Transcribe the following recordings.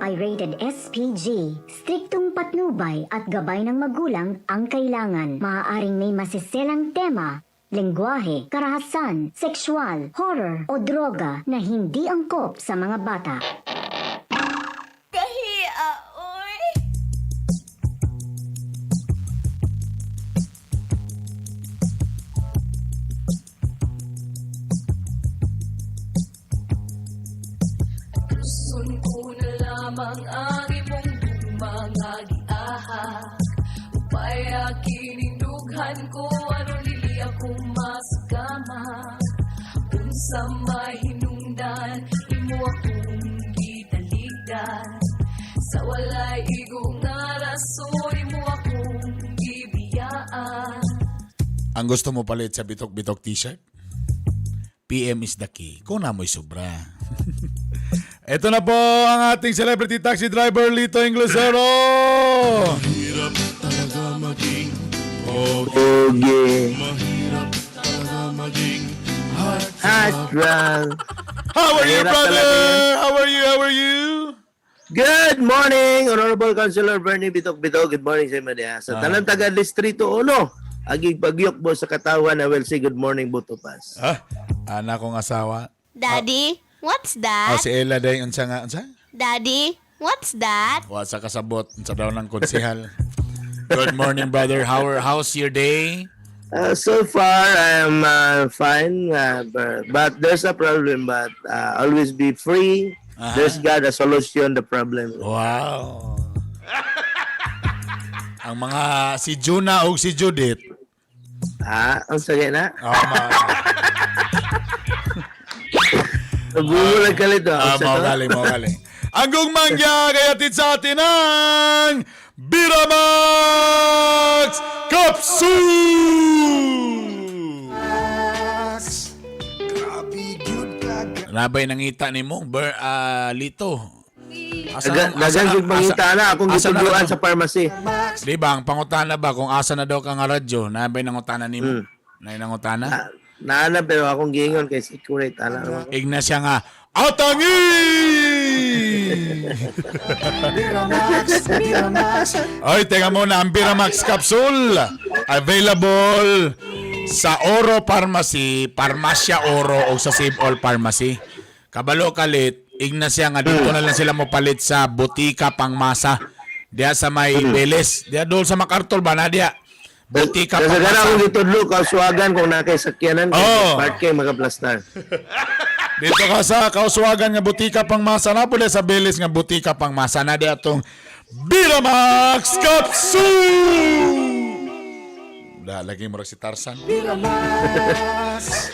ay rated SPG. Striktong patnubay at gabay ng magulang ang kailangan. Maaaring may masiselang tema, lengguwahe, karahasan, sexual, horror o droga na hindi angkop sa mga bata. Kahia, oy. Gusto ko na lamang ang imong mga giahak. Upaya kinindughan ko aron dili ako masugama. Unsa may hinungdan imo akong gitaligdan. Sa walay igo nga rason imo akong gibiyaan. Ang gusto mo palit sa Bitok-Bitok t-shirt? PM is the key. Kung na mo'y sobra. Ito na po ang ating celebrity taxi driver, Lito Inglesero! Mahirap talaga maging Pogi. Mahirap talaga maging Heartthrob. How are you, Mahirap brother? talaga yun. How are you? How are you? Good morning, Honorable Councilor Bernie Bitok Bitok. Good morning sa inyo diha. Sa tanan taga Distrito 1, agig bagyok mo sa katawan, I will say good morning both of us. Ah, anak kong asawa. Daddy, what's Oh, that? si Ella day unsa nga unsa? Daddy, what's that? Wa sa kasabot unsa daw ng konsehal. Good morning, brother. How's your day? So far, I am fine, but there's a problem, but always be free. There's God a solution the problem. Wow. Ang mga si Juna o si Judith. Ah, ang sige na. Oh, Nabubulag ka nito. mao galing, mao galing. Ang gugmangya kaya sa atin ang Biramax Capsule! Nabay nangita nimo, Ber, Lito. Asa Dagan yung mangita na akong asa na gitudloan ka- sa pharmacy. Di ba, ang pangutana ba kung asa na daw ka nga radyo, nabay nangutana nimo? Nay nangutana? Ah, naana pero akong giingon kay secret ana naman. Igna siya nga, Atangi! Oy, teka muna, ang Biramax Capsule available sa Oro Pharmacy, Parmasya Oro o sa Save All Pharmacy. Kabalo kalit, igna siya nga dito na lang sila mopalit sa Butika Pangmasa. Diya sa may Beles. Diya doon sa MacArthur ba na diya? Butika Kasi gana Pangmasa. akong gitudlo kauswagan kung na kay sakyanan kay Oh. part kay magaplastar. Dito ka sa kauswagan nga butika pangmasa na pala sa Beles nga butika pangmasa na di atong Biramax Capsule! Da, lagi mo si Tarzan.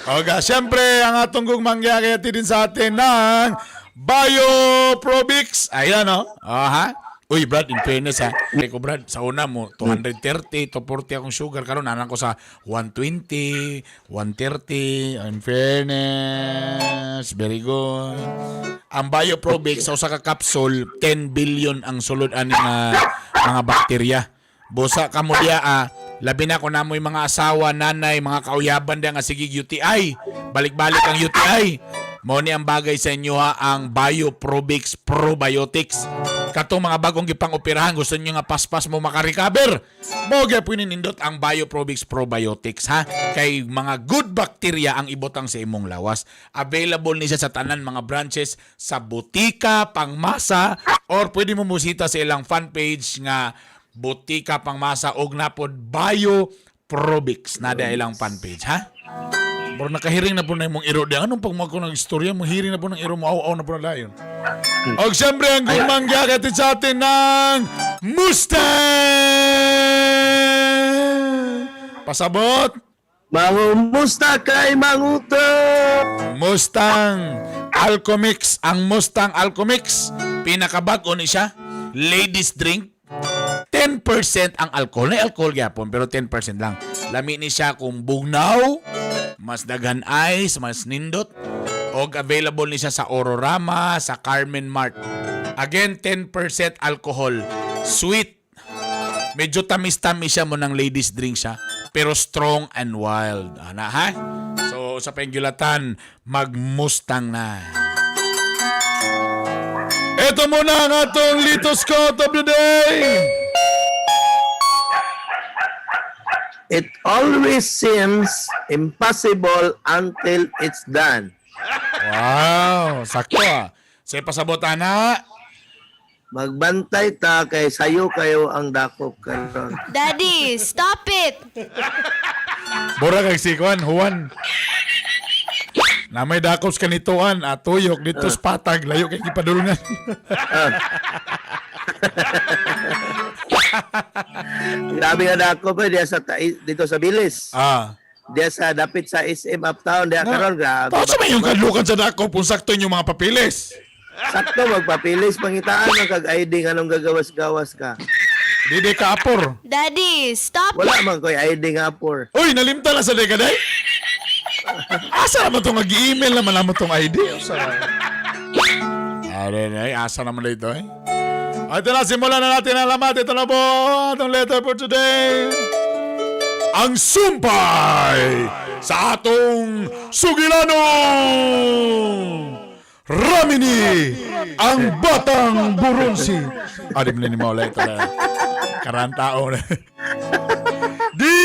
Oga, syempre, ang atong gugmangya kaya din sa atin ng Bioprobix. Ayan, oh. Aha. Uy, Brad, in fairness, ha. Kaya ko, Brad, sa una mo, 230, 240 akong sugar. Karon nanan ko sa 120, 130. In fairness, very good. Ang Bioprobix, sa usa ka capsule, 10 billion ang sulod ani nga mga bakterya. Busa ka mo diya, ah. Labi na kung namoy mga asawa, nanay, mga kauyaban diya nga sige UTI. Balik-balik ang UTI. Mao ni ang bagay sa inyo ha, ang Bioprobix Probiotics. Katong mga bagong gipang-operahan, gusto niyo nga paspas mo makarecover. Mao gyud nindot ang Bioprobix Probiotics ha. Kay mga good bacteria ang ibutang sa imong lawas. Available ni siya sa tanan mga branches sa butika, pangmasa, or pwede mo musita sa ilang fan page nga Butika Pangmasa og napod Bio Probix na ilang fan page ha. Bro, nakahiring na po na imong iro diyan. Anong pag ko ng istorya mo, hiring na po ng iro mo, aw-aw na po na dayon. Og siyempre, ang gumangga katid sa atin ng Mustang! Pasabot! Mangumusta kay manguto. Mustang Alcomix. Ang Mustang Alcomix, pinakabago ni siya. Ladies drink. 10% ang alcohol. Na alcohol gyapon, pero 10% lang. Lami ni siya kung bugnaw, mas daghan ice, mas nindot. Og available ni siya sa Ororama, sa Carmen Mart. Again, 10% alcohol. Sweet. Medyo tamis-tamis siya mo ng ladies drink siya. Pero strong and wild. Ana ha? So sa penggulatan, magmustang na. Ito muna ang atong Lito Scott of the day. It always seems impossible until it's done. Wow, sakto ah. Sa pasabot ana. Magbantay ta kay sayo kayo ang dakop karon. Daddy, stop it! Bura kay si Juan, Juan. Na may dakop sa kanituan, atuyok dito sa patag, layo kay gipadulngan. Grabe nga dakop eh, diya sa dito sa Bilis. Ah. Diya sa dapit sa SM Uptown diya karon grabe. Paano sa may yung kadlukan sa dakop kung sakto inyong mga papilis? Sakto magpapilis pangitaan man kag ID nganong gagawas-gawas ka. Dili ka apor. Daddy, stop Wala man koy ID nga por. Uy, nalimta na sa dekaday. Asa naman itong nag-email naman naman itong ID? Asa Are, ay, asa naman na ito eh. Ito na, simulan na natin ang lamat. Ito na po atong letter for today. Ang sumpay sa atong sugilano! Ramini, ang batang burunsi. Ah, di mo na ni Maula ito na. Karantao na. Di!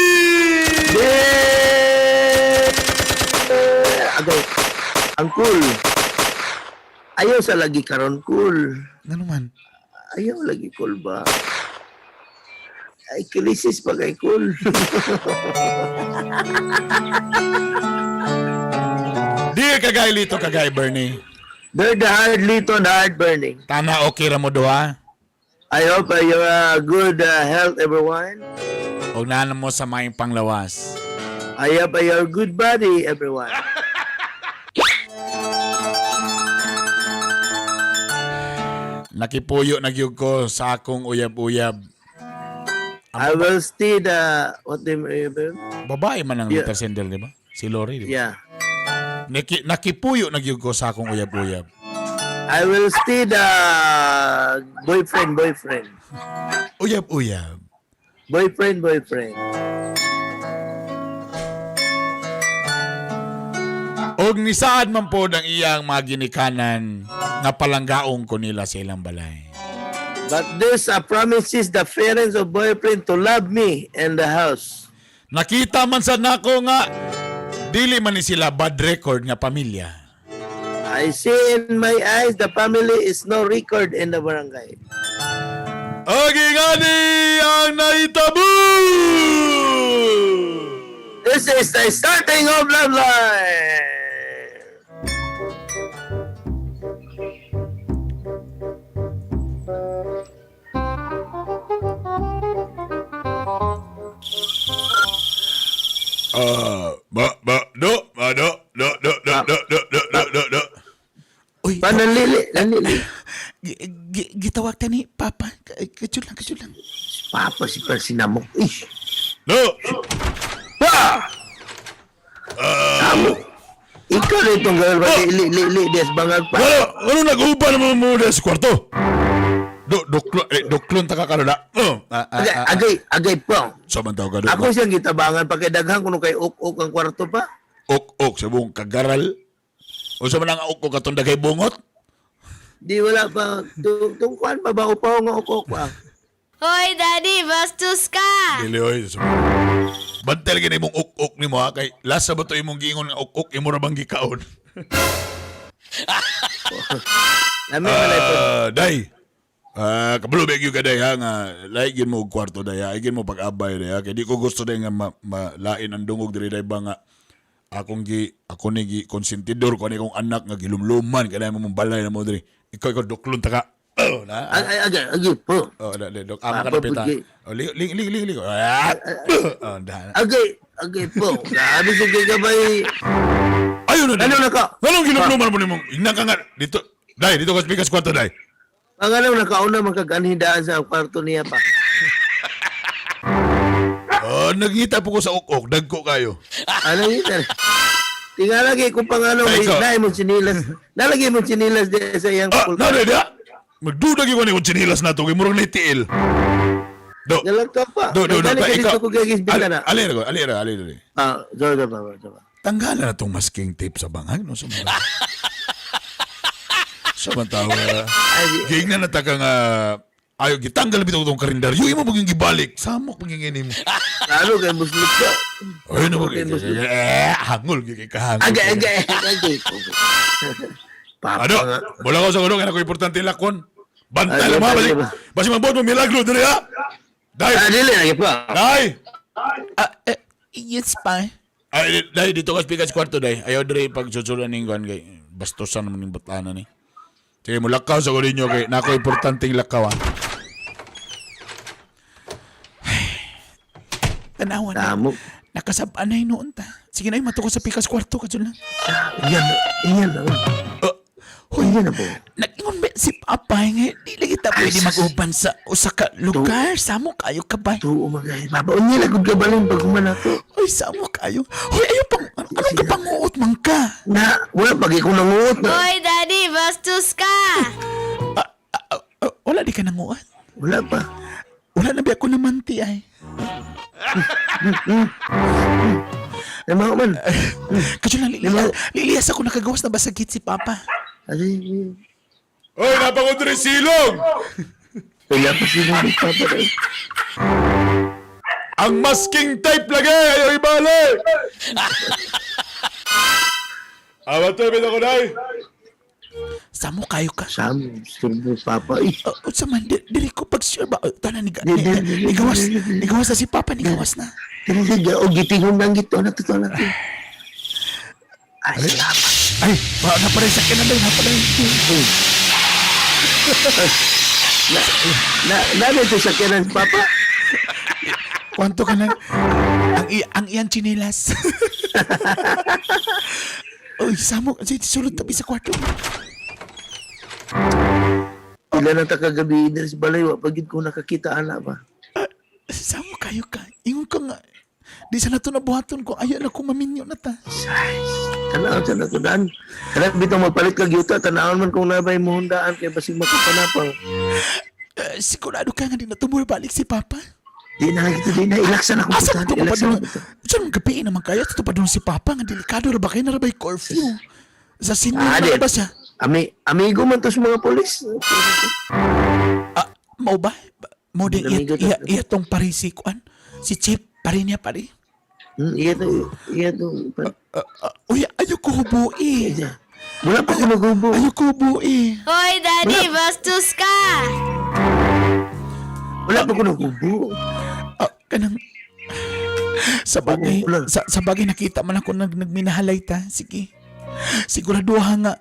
Agay. Ang cool. Ayaw sa lagi karon cool. Ano man? Ayaw lagi cool ba? Ay, krisis pa kay cool. Dear Kagay Lito, Kagay Bernie. They're the hard lito and hard burning. Tana okay ra mo duha. I hope you're good health, everyone. Og naanan mo sa maayong panglawas. I hope you're good body, everyone. Nakipuyo na gyud ko sa akong uyab-uyab. I will see the what the Babae man ang Yeah. letter sender, di ba? Si Lori, di ba? Yeah. Nakipuyo na gyud ko sa akong uyab-uyab. I will see the boyfriend, boyfriend, Uyab-uyab. boyfriend, boyfriend. Og nisaad man pod ang iyang mga ginikanan nga palanggaong ko nila sa ilang balay. But this promises the parents of boyfriend to love me and the house. Nakita man sa nako nga dili man ni sila bad record nga pamilya. I see in my eyes the family is no record in the barangay. Agi ngani ang naitabo! This is the starting of love life. Ah, ba ba do ba do do do do do do do do do do. Uy, Pa nanlili, nanlili. gitawag ta ni Papa. Kachul lang, kachul lang. Papa si Persinamok. Ish. Do. Pa! Amo. Ikaw na itong gawin ba? Li, li, li, des bangag pa. Wala, ano nag-uban naman mo sa kwarto? Do doklon eh, doklon ta ka karon na. Oh, ah, ah, Agay, ah, ah. agay, agay po. Sa man tawag ka do. Ako siyang gitabangan pakidaghan kuno kay ok-ok ang kwarto pa. Ok ok sa buong kagaral. Unsa man ang ok ok katong daghay bungot? Di wala pa. Tungkuan pa ba upaw nga ok-ok pa. Hoy, Daddy, bastos ka! Dili oy. Bantay lagi na imong ok-ok nimo ha kay lasa ba to imong giingon nga ok-ok imo ra bang gikaon? Lami man ay po. Ah, day. Ah, kabalo ba gyud ka day ha nga lahi gyud mo og kwarto day ha. Ay gyud mo pag-abay day ha. Kay di ko gusto day nga malain ang dungog diri day ba nga akong gi ako ni gi konsentidor ko ani akong anak nga gilumluman kay mo mong balay na mo diri. Ikaw duklon ta ka. Oh, na. Agay, agay, agay po. Oh, da, da, dok. Amo ka Papa, na pita. bugi. Oh, ligo, ligo, ligo, ligo, ligo. Ah, oh, da. Agay, agay po. Grabe sa gagabay. Ayun na. Ano na ka? Anong gilumluman mo nimo? Ingnan ka nga dito. Day, dito ka sa bigas kwarto day. Ang ano, nakauna magkaganhidaan sa kwarto niya pa. Oh, nagita po ko sa ok-ok, dagko kayo. Ano yun? Tingalagi kung pangano, Ay, ikaw. naay mo sinilas. Nalagay mo sinilas di sa iyang Ah, pulka. na na. Magdudag ko ni kung tsinilas na to, kay murag nitiil. Do. Galag ka pa. Do, do, do. Nagdali Pa, ka ikaw. dito kung gagis bita na. Ali, ali, ali, ali, ali. Ah, sorry, sorry, sorry, sorry. Tanggalan na tong masking tape sa bangag, no? Sa mga. Sa man tao. Ay, Giingnan na ta ka nga ayo gitanggal bitaw tong kalendaryo imo pag yung gibalik. Samok pag yung ini mo. Lalo kay muslok ka. Ay no eh hangol gyud kay kahangol. Agay, agay, agay. Papa Ano? nga. Wala ko sa kuno kay ako importante lakon. Bantay Ay, lang mga bantay balik. ba? Basi mabuhat mo milagro diri ha. Dai. Ah, dili lagi pa. Dai. Yes pa. Ay, dai dito ka speaker sa kwarto dai. Ayaw diri pag susulan ning kuan kay bastusan naman ning butana ni. Sige mo lakaw sa kuno ninyo kay nako importanteng lakaw ha. Tanawa na. Tamo. Nakasab-an na noon ta. Sige na, matuko sa pikas kwarto ka dyan lang. Iyan, iyan na. Hoy, Iyan na po. nag-ingon ba si Papa nga, di lagi ta pwede mag-uban sa usa ka lugar. Samo kayo ka ba? Tuo magay. Papa, unya na gud kabalin pag human ako. Hoy, samo kayo. Hoy, ayaw pang, anong kapanguot man ka? Na, wala pag ikaw nanguot na. Hoy, Daddy, bastos ka! Ah, wala di ka nanguot. Wala pa. Wala na ba ako namanti ay. Ay, mga man. Kadyo lang, liliyas ako nakagawas na basagit si Papa. Ay, Oy, napakon diri silong. wala pa sila ni Papa. Ang masking tape lagi ayaw ibalik. Awa to bitaw ko dai. Samo kayo ka. Sam, sirbo Papa. Eh, Unsa man, diri ko pag sure ba? Tanan, Di, di, di, di, nigawas, di, di, di. nigawas na si Papa, nigawas na. Dili sige, o gitingon lang gito na totoo na. Ay, salamat. Ay, ba, naparay sa kinalay, naparay. Na, na, na, ito sa kinan, Papa. Kwanto ka na? Ang iyang chinelas. Uy, samo, sulod tabi sa kwarto. Pila na ta kagabi diri sa balay, wa pagid ko nakakita ana ba. Samo kayo ka. Ingon ka nga. Di sa nato nabuhaton ko. Ayaw na ko maminyo na ta. Ay, tanaw sa natudan. Kanang bitaw magpalit kag yuta, tanawon man kung nabay mo hundaan kay basig makapanapang. Eh, sigurado ka nga di na balik si Papa. Di na kita di na ilaksan ako Asa butan, na ito pa ilaksan doon? ako butan. Saan ang gabi naman kayo? Ito pa doon si Papa nga delikado ra ba kayo na ra ba'y curfew? Sa senior Ah, na di. ba siya? Amigo man to sa mga polis. Ah, mau ba? Mo din iya, Amigo to. iya, iya tong pare si Kuan. Si Chip, pare niya pare. Iya to, iya to. Ah, ah, uy, ayoko hubui. Wala pa ko nagubo. Ayoko hubui. Hoy, Daddy, bastos ka! Wala pa ko nagubo. Ah, kanang sa bagay, Oo, wala. sa bagay nakita man ako nagminahalay ta. Sige. Siguraduha nga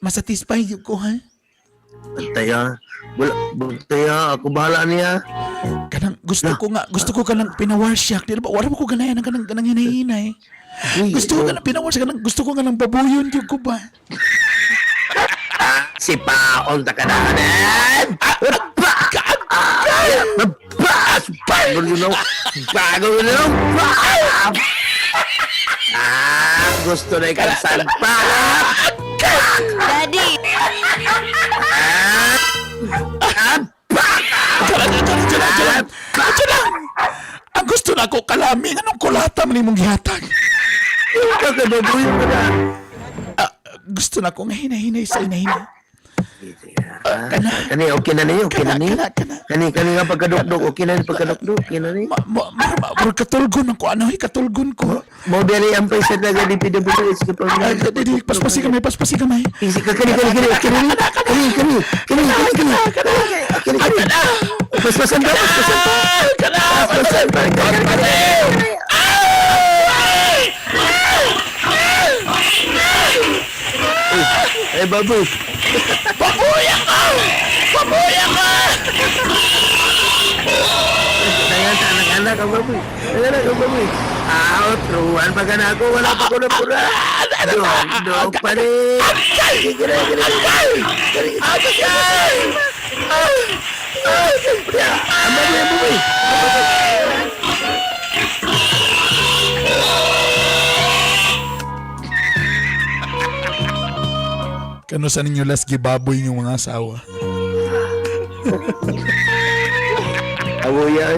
masatisfy gyud ko ha. Bantay ah. Wala, bantay ah. Ako bahala niya. Kanang gusto ko nga, gusto ko kanang pinawarsyak. Di ba wala mo ko ganayan ang kanang kanang hinahinay. Uy, Gusto ko oh. kanang pinawarsyak kanang gusto ko kanang babuyon gyud ko ba. Si Paon Takananan! Bago yun Bago yun Ah, gusto na ikaw salpa! Daddy, Jalan, jalan, jalan, jalan. Jalan. Ang gusto na ako kalaming anong kulata man imong gihatag. Ikaw ka babuyo ka na. Ah, gusto na ko nga hinahinay sa inahinay. Kana. Kani, okay na niyo, okay na Kana, niyo. kana, kana. Kani, kani nga pagkadukdok, okay na ni pagkadukdok, okay na ni. Ma, ma, ma, ma, ma, katulgon ako. Ano, ay, katulgon ko. Mo diri ang paisa na gani PWH ka pa. Ay, di, di, paspasi kamay, paspasi kamay. Kani, kani, kani, kani, kani, kani, kani, kani, kani, kani, kani, Paspasan ba? Paspasan ba? Kana! Paspasan ba? Kani, kani, Eh, baboy. Babuya ka! Babuya ka! Nanganak, nanganak ang baboy. Nanganak ang baboy. Ah, truan pa ka na ako. Wala pa ko na pura. Dog, dog pa rin. Gini, gini, gini. Gini, Agay! Ang baboy, ang baboy. Kano sa ninyo last gibaboy yung mga asawa? Abuya.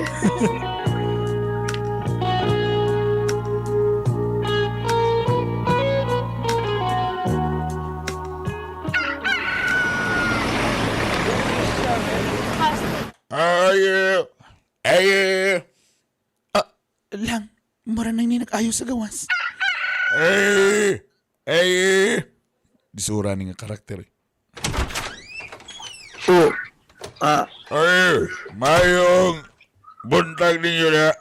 Ay, ay, Ah, lang, mura na ni nag-ayo sa gawas. ay, ay. Disura ni nga karakter eh. Oh. Ah, Ay, mayong buntag ninyo na.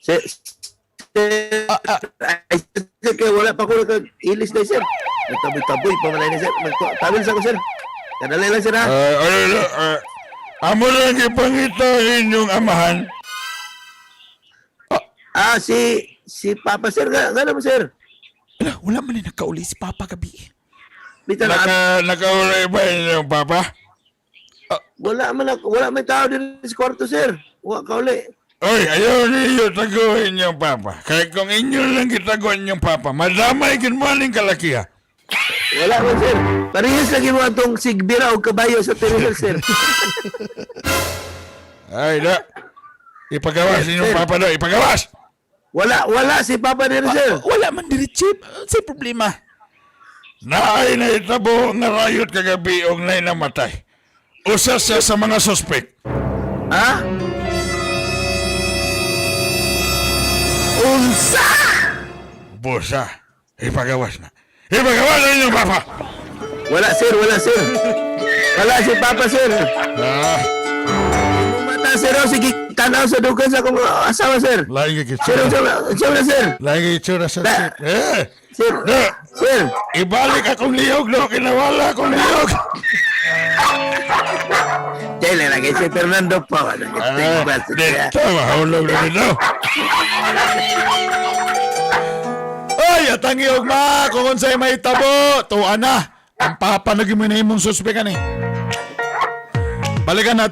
sir, sir, ay, sir, kaya wala pa ko nag-ilis na, sir. Nagtaboy-taboy pa man na, sir. Magtawil sa ko, sir. Kadali lang, sir, ha? Ay, ay, ay, amo lang ipangita inyong amahan. Ah, si Papa, sir. Nga naman, sir. Ala, wala man ni nagkauli si Papa gabi. Bitaw na, Nakaulay ba inyong papa? wala man ako, wala man tao din sa kwarto, sir. Wa ka uli. Oy, ayaw ninyo taguhin yung papa. Kahit kung inyo lang gitaguan yung papa, madamay ginmaning kalakiha. Wala man, sir. Parehas lagi mo atong sigbira o kabayo sa terminal, sir. Ay, da. Ipagawas inyong Sir. papa do, ipagawas! Wala si Papa din, sir. Wala man diri, Chief. Say problema. Naay na itabo nga rayot kagabi og nay namatay. Usa siya sa mga suspect. Ha? Unsa? Busa, ipagawas na. Ipagawas na inyong papa! Wala, sir. Wala, sir. Wala si Papa, sir. Ah, Mata, sir. Oh, sige, tanaw sa dugan sa akong asawa, sir. lain kay Sir, kitsura. sir, sir, sir. Lain kay kitsura sa Da- Eh, Sir, da, sir. ibalik akong liyog no, kinawala akong liyog. Dahil lagi si Fernando pa. Ah, dito, mahulog na dito. Ay, atang iyog ma, kung unsay may tabo, tuwa na. Ang papa na mo na imong suspect ani. Balikan na.